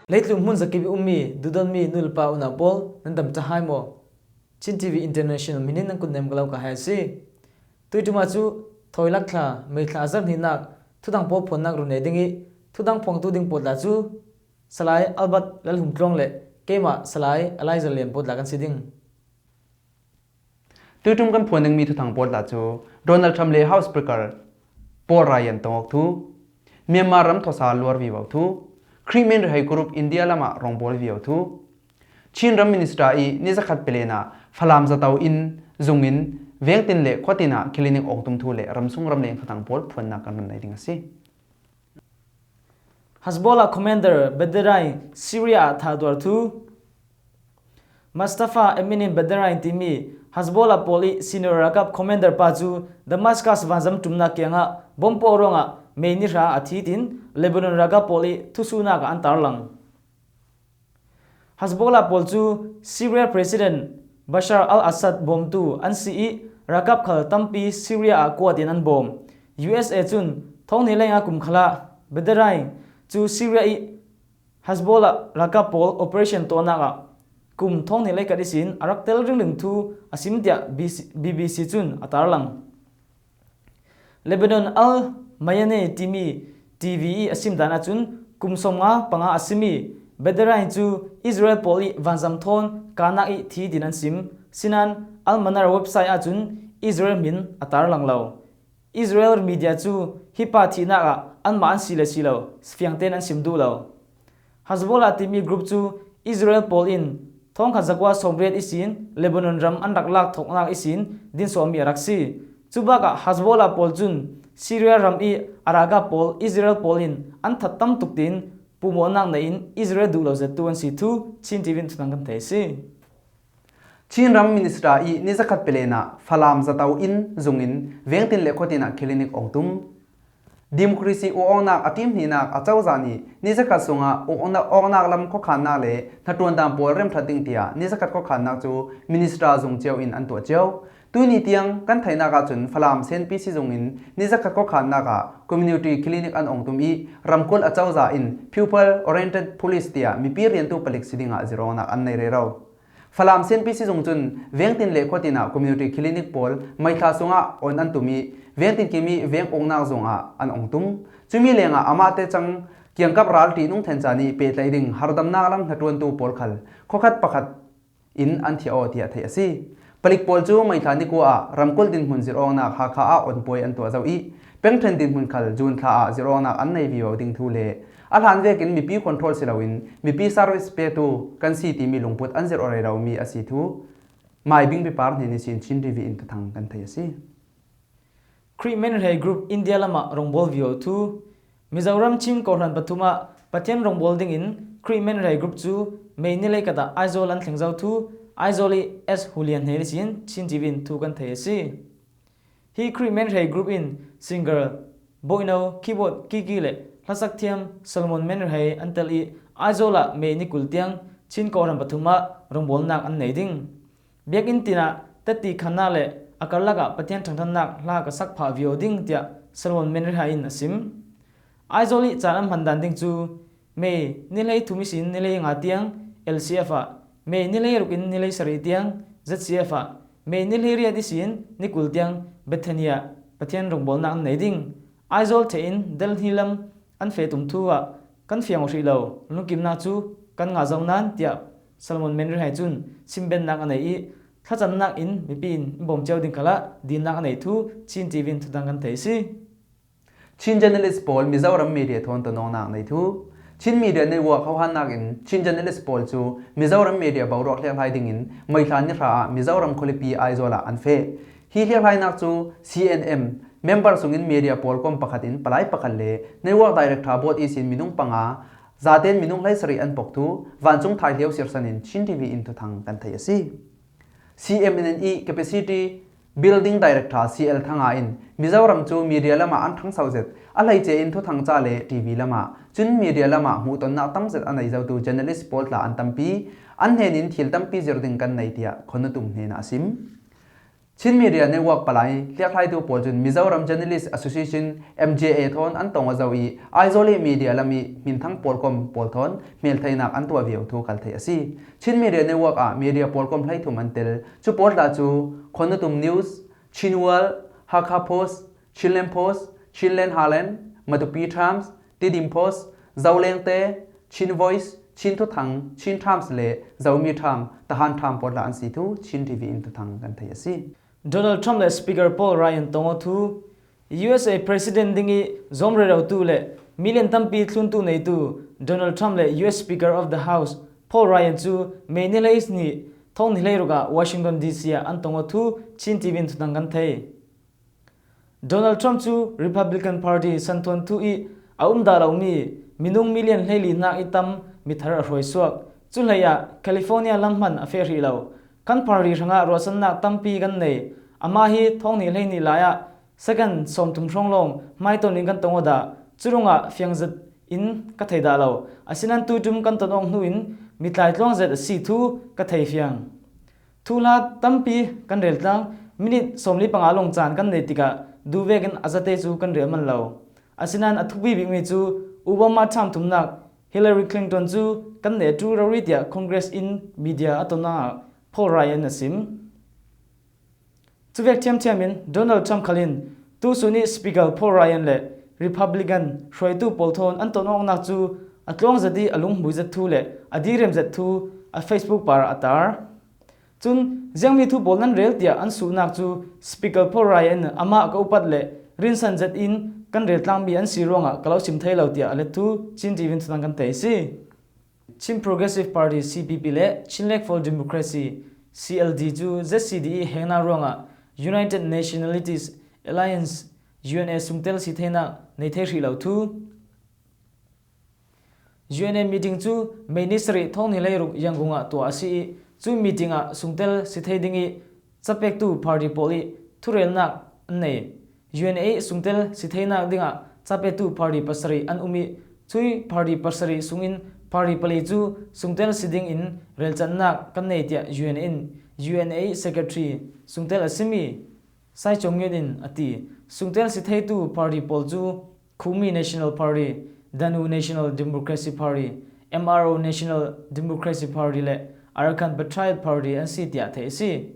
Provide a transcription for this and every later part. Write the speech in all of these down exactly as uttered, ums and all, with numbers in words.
Leitlum hmun zakip i ummi, duhdonmi nu le pa unau pawl, nan dam ta hai maw? Chin T V International hminin nan kut nem ka lo ka hai a si. Tuituma cu thawi lak thla, May thla a zarh hnihnak thuthang pawl phuannak run nei ding i, thuthang phuangtu ding pawl tla cu Salai Albert Lalhumtluang le keimah Salai Elijah Lian pawl tla kan si ding. Tuitum kan phuan dingmi thuthang pawl tla cu Donald Trump le House Speaker Paul Ryan tong awk thu, Myanmar ram thawsa luar vivo thu, Khrih men rihai group India lamah rongbawl vivo thu, Chin ram minister i ni zakhat pelen ah Falam zato in zungin vengtin le khuatin ah clinic awngtum thu le ramsung ramleng thuthang pawl phuannak kan run nei ding a si. Hezbollah commander Badreddin Syria ah thahtuar thu. Mustafa Eminin Badreddin timi Hezbollah pawl i senior ralkap commander pa cu Damascus vanzam ṭumnak kiangah bomb pawh ruangah May ni hra a thi tin Lebanon ralkap pawl i thusuhnak ah an tarlang. Hezbollah pawl cu Syria President Bashar al-Assad bawmtu an si i ralkap khal tampi Syria ah kuat in an bawm. U S A cun thawng hnih le nga kum khalah Badreddin cu Syria i Hezbollah ralkap pawl operation tuahnak ah kum thawng hnih le khat ihsin a rak tel ringring thu a sim tiah B C, B B C cun a tarlang. Lebanon Al Mayadeen timi T V i a sim dan ahcun kum sawmnga panga a simi Badreddin cu Israel pawl i vanzam thawn kahnak i thi tin an sim. Sinain Al Manar website ahcun Israel hmin a tarlang lo. Israel media cu hi pa thihnak ah anmah an si le si lo, fiang tein an sim duh lo. Hezbollah timi group cu Israel pawl in thawngkhat zakua sawmriat ihsin Lebanon ram an rak lak thawknak ihsin dinsuahmi a rak si. Cubak ah Hezbollah pawl cun Syria ram i a ralkap pawl Israel pawl in an that tam tuk tiin pumawhnak nei in Israel duh lo zettu an si thu Chin T V in thuthang kan thei a si. Chin ram minister i ni zakhat pelen ah Falam zato in zungin vengtin le khuatin ah clinic awngtum. Democracy uawknak a ṭim hnihnak a cozah nih ni zakhat sungah uawknak, uawknak lam khuakhannak le hnaṭuan dang pawl remṭhat ding tiah ni zakhat khuakhannak cu minister zung cio in an tuah cio. Tuini tiang kan theihnak ahcun Falam Senpi sizung in ni zakhat khuakhannak ah community clinic an awngtum i ramkulh a cozah in pupil oriented policy tiah mipi riantu palik si dingah zirh awknak an nei rero. Falam Senpi sizung cun vengtin le khuatin ah community clinic pawl May thla sungah on an tum i vengtin kim i veng uknak zung ah an ong tum. Cumi lengah amahte cang kiangkap ral ṭihnung then caan i pehtlaih ding hardamnak lam hnaṭuantu pawl khal khuakhat pakhat in an thiah aw tiah theih a si. Palik pawl cu May thla ni kua ah ramkulh dinhmun zirh awknak Hakha ah on puai an tuah zo i pengṭhen dinhmun khal June thla ah zirh awknak an nei vivo ding thu le a hlan vekin mipi control si loin mipi service petu kan si timi lungput an zirh aw rero mi a si thu Mai Bing Pipar hnen ihsin Chin T V in thuthang kan thei a si. Khrih men rihai group India lamah rongbawl vivo thu. Mizoram Chin kawhhran pathum ah Pathian rongbawl dingin Khrih men rihai group cu May ni leikhat ah Aizawl an thleng zo thu Aizawl i S Hulian hnen ihsin Chin T V in thu kan thei a si. Hi Khrih men rihai group in singer Boino, keyboard Kiki le hlasak thiam Solomon men rihai an tel i Aizawl ah May ni kul tiang Chin kawhhran pathum ah rongbawlnak an nei ding. Biakinn tinah tatti khannak le a karlak ah Pathian ṭhangṭhannak hla ka sak phah vivo ding, tiah Solomon men rihai in a sim. Aizawl i caan an hman dan ding cu May ni hlei thum ihsin ni hlei nga tiang L C F ah, May ni hlei ruk in ni hlei sarih tiang Z C F ah, May ni hlei riat ihsin ni kul tiang Bethany ah Pathian rongbawlnak an nei ding. Aizawl ṭheh in Delhi lam an feh tum thu ah kan fiang aw hrih lo, lungkimnak cu kan ngah zo nain, tiah Solomon men rihai cun simbennak a nei i thlacamnak in mipi in in bawm cio ding khalah dinnak a nei thu Chin T V in thuthang kan thei a si. Chin journalist pawl Mizoram media thawn tonawknak nei thu. Chin Media Network hohannak in Chin journalist pawl cu Mizoram media boruak hliakhlai dingin May thla ni hra ah Mizoram khualipi Aizawl ah an feh. Hi hliakhlainak cu C N M member sungin media pawl kom pakhat in palai pakhat le network director board ihsin minung panga, zaten minung hleisarih an pok thu vancung thaihliau sirsan in Chin T V in thuthang kan thei a si. C M N N i capacity Building Director C L Thanga in Mizoram cu media lamah an ṭhangso zet, a hleice in thuthang ca le T V lamah, cun media lamah hmuhtonnak tam zet a nei zotu journalist pawl tla an tampi, an hnen in thil tampi zir ding kan nei, tiah Khonnutum hnenah a sim. Chin Media Network palai hliakhlaitu pawl cun Mizoram Journalist Association, M J A, thawn an tong aw zo i, Aizawl i media lam i hminthang pawlkom pawl thawn hmeltheinak an tuah viau thu kal thei a si. Chin Media Network ah media pawlkom hleithum an tel. Cu pawl tla cu Khonnutum News, Chin World, Hakha Post, Chinland Post, Chinland Heartland, Matupi Times, Tedim Post, Zolengte, Chin Voice, Chin Thuthang, Chin Times le Zomi Times, Tahan Times pawl tla an si thu Chin T V in thuthang kan thei a si. Donald Trump le Speaker Paul Ryan tong aw thu. U S A President ding i zawm rerotu le million tampi thluntu neitu Donald Trump le U S Speaker of the House Paul Ryan cu May ni hleihnih, thawng ni hleiruk ah Washington D C ah an tong aw thu Chin T V in thuthang kan thei. Donald Trump cu Republican Party santhuan thu i a um dah lomi minung million hleili nak i tam mithar a hruai suak. Cu hlei ah California lam hman a feh hrih lo. Kan party hrangah ruahsannak tampi kan nei. Amah hi thawng ni hleihnih lai ah second sawmthum hrawng lawng hmaiton in kan tong aw dah. Cu ruangah fiang zet in ka thei dah lo. Asinan tutum kan ton awk hnu in mitlai tluang zet a si thu ka thei fiang. Thuhla tampi kan rel tlang, minute sawmli panga lawng caan kan neih tikah duh vekin a zate cu kan rel man lo. Asinan a thupi bikmi cu Obama term thumnak Hillary Clinton cu kan neh a ṭul rori tiah Congress in media a tonnak ah Paul Ryan a sim. Cuvek ṭhiamṭhiam in Donald Trump khal in tusun i Speaker Paul Ryan le Republican hruaitu pawl thawn an ton awknak cu a tluang zet i a lunghmui zet thu le a direm zet thu a Facebook par ah a tar. Cun, ziangmi thu pawl nan rel tiah an suhnak cu Speaker Paul Ryan in amah ka upat le rinsan zet in kan rel tlangmi an si ruangah ka lo sim thei lo tiah a let thu Chin T V in thuthang kan thei a si. Chin Progressive Party, C P P, le Chin League for Democracy, C L D, cu Z C D i hengnak ruangah United Nationalities Alliance, U N A, sungtel si theinak nei thei hrih lo thu. U N A meeting cu May ni sarih thawng ni leiruk Yangon ah tuah a si i, cu meeting ah sungtel si thei ding i capektu party pawl i thurelnak an nei. U N A i sungtel si theinak dingah capektu party pasarih an um i, cui party pasarih sungin party pali cu sungtel si dingin relcatnak kan nei tiah U N A in U N A i secretary sungtel a simi Sai Chong Yun in a ti. Sungtel si theitu party pawl cu Khumi National Party, Danu National Democracy Party, M R O National Democracy Party le Arakan Patriotic Party an si tiah theih a si.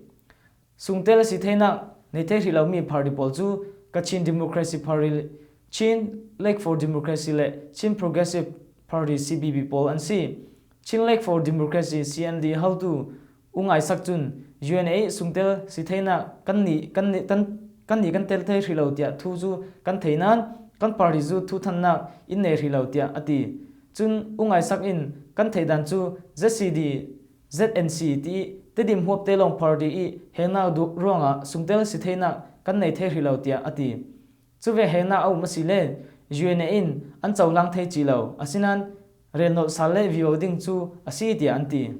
Sungtel si theinak nei thei hrih lomi party pawl cu Kachin Democracy Party, Chin League for Democracy le Chin Progressive Party, C P P, pawl an si. Chin League for Democracy, C N D, hotu U Ngai Sak cun U N A i sungtel si theinak kan nih kan nih kan kan nih kan tel thei hrih lo tiah thu cu kan thei nain kan party cu thuthannak in nei hrih lo tiah a ti. Cun U Ngai Sak in kan theih dan cu Z C D, Z N C ti i Tedim Huapte Lawng party i hengnak duh ruangah sungtel si theinak kan nei thei hrih lo tiah a ti. Cuvek hengnak a um asile U N A in an cohlang thei ci lo, asinain relnawlh sal le vivo ding cu a si tiah an ti.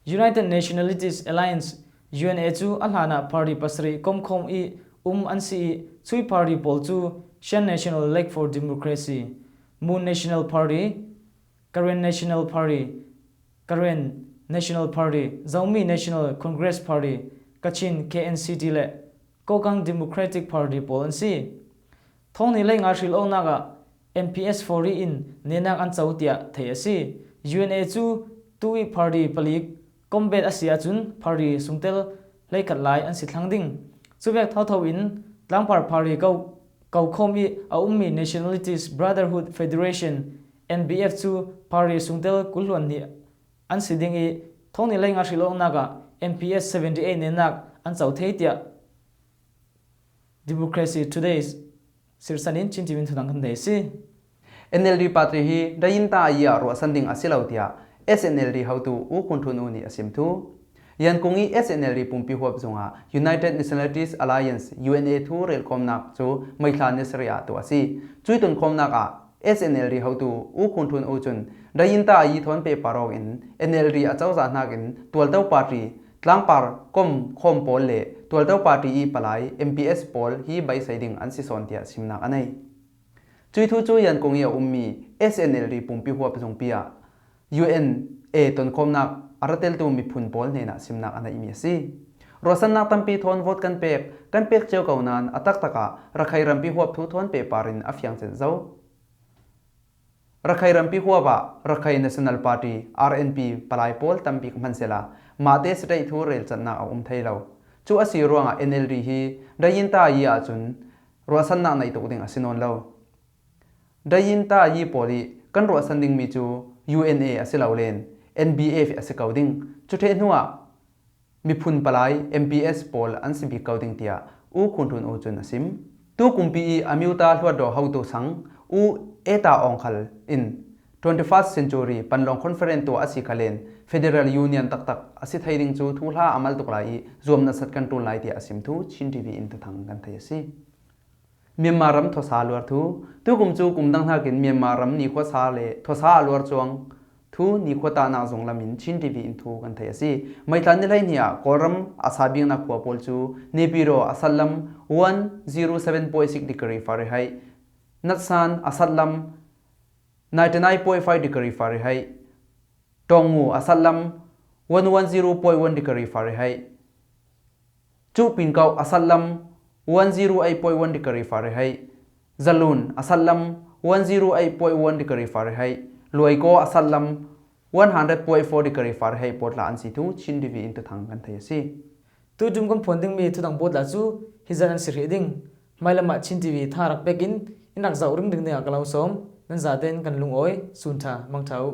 United Nationalities Alliance, U N A, cu a hlanah party pasarih komkhawm i um an si i, cui party pawl cu Shan National League for Democracy, Mon National Party, Karen National Party, Karen National Party, Zomi National Congress Party, Kachin K N C T le Kokang Democratic Party pawl an si. Thawng ni lei nga hrilh awknak ah M P S forty in nehnak an co tiah theih a si. U N A cu tu i party palik komvet a si ahcun party sungtel hleikhat lai an si thlang ding. Cuvek thotho in tlangpar party ko, ko khawm i a ummi Nationalities Brotherhood Federation, N B F, cu party sungtel kul hluan hnih an si ding i, thawng ni lei nga hrilh awknak ah M P S seventy eight nehnak an co thei tiah Democracy Today sirsan in Chin T V in thudang kan dei a si. N L D party hi Dayinta ayi ah ruahsan ding a si lo tiah S N L D hotu U Khun Htun U nih a sim thu. Yangon i S N L D pumpi huap zungah United Nationalities Alliance, U N A, thu relkhawmnak cu May thla ni sarih ah tuah a si. Cui tonkhawmnak ah S N L D hotu U Khun Htun U cun Dayinta ayi thawn pehpar awk in N L D a cozah hnakin tualto party Tlangpar kom khawm pawl le Tualto Party i palai M P S pawl hi beisei ding an si sawn tiah simnak a nei. Cui thu cu Yankong i a ummi S N L D pumpi huap zungpi ah U N A tonkhawmnak a ra teltu miphun pawl hnenah simnak a neihmi a si. Ruahsannak tampi thawn vote kan pek, kan pek cio ko nain a taktak ah Rakhine rampi huap thu thawn pehpar in a fiang cen zo. Rakhine rampi huap ah Rakhine National Party, R N P, palai pawl tampi ka hman sehla, mahte sitei thu relcatnak a um thei lo. Cu a si ruangah N L D hi Dayinta yi ahcun ruahsannak neih tuk ding a si nawn lo. Dayinta yi pawl i kan ruahsan dingmi cu U N A a si lo len N B F a si ko ding. Cu ṭheh hnuah miphun palai M P S pawl an si bik ko ding tiah U Khun Ṭhun U cun a sim. Tu kumpi i Amyotha hluttaw hotu sang U Eta Aung khal in twenty-first century panlawng conference tuah a si khal in Federal Union taktak a si thei ding cu thuhla a mal tuk lai i zuam nasat kan ṭul lai tiah a sim thu Chin T V in thuthang kan thei a si. Myanmar ram thuasa luar thu. Tukum cu kum dang hnakin Myanmar ram nikhua sa le thuasa a luar cuang thu nikhua tahnak zung lamin Chin T V in thu kan thei a si. May thla ni hleihnih ah Kawlram a sa biknak khua pawl cu Naypyidaw a sat lam one zero seven point six degree Fahrenheit, Natsan a sat lam ninety nine point five degree Fahrenheit, Taungu a sat lam one one zero point one degree Fahrenheit, Cuh Pin Kauh a sat lam one zero eight point one degree Fahrenheit, Zalun a sat lam one zero eight point one degree Fahrenheit, Luaikaw a sat lam one hundred point four degree Fahrenheit pawl tla an si thu Chin T V in thuthang kan thei a si. Tukum kan phuan dingmi thudang pawl tla cu hi zan an si hrih ding. Hmailam ah Chin T V tha rak pek in in rak zoh ringring dingah ka lo sawm. Nan zaten kan lungawi, sun ṭha, mangṭha u.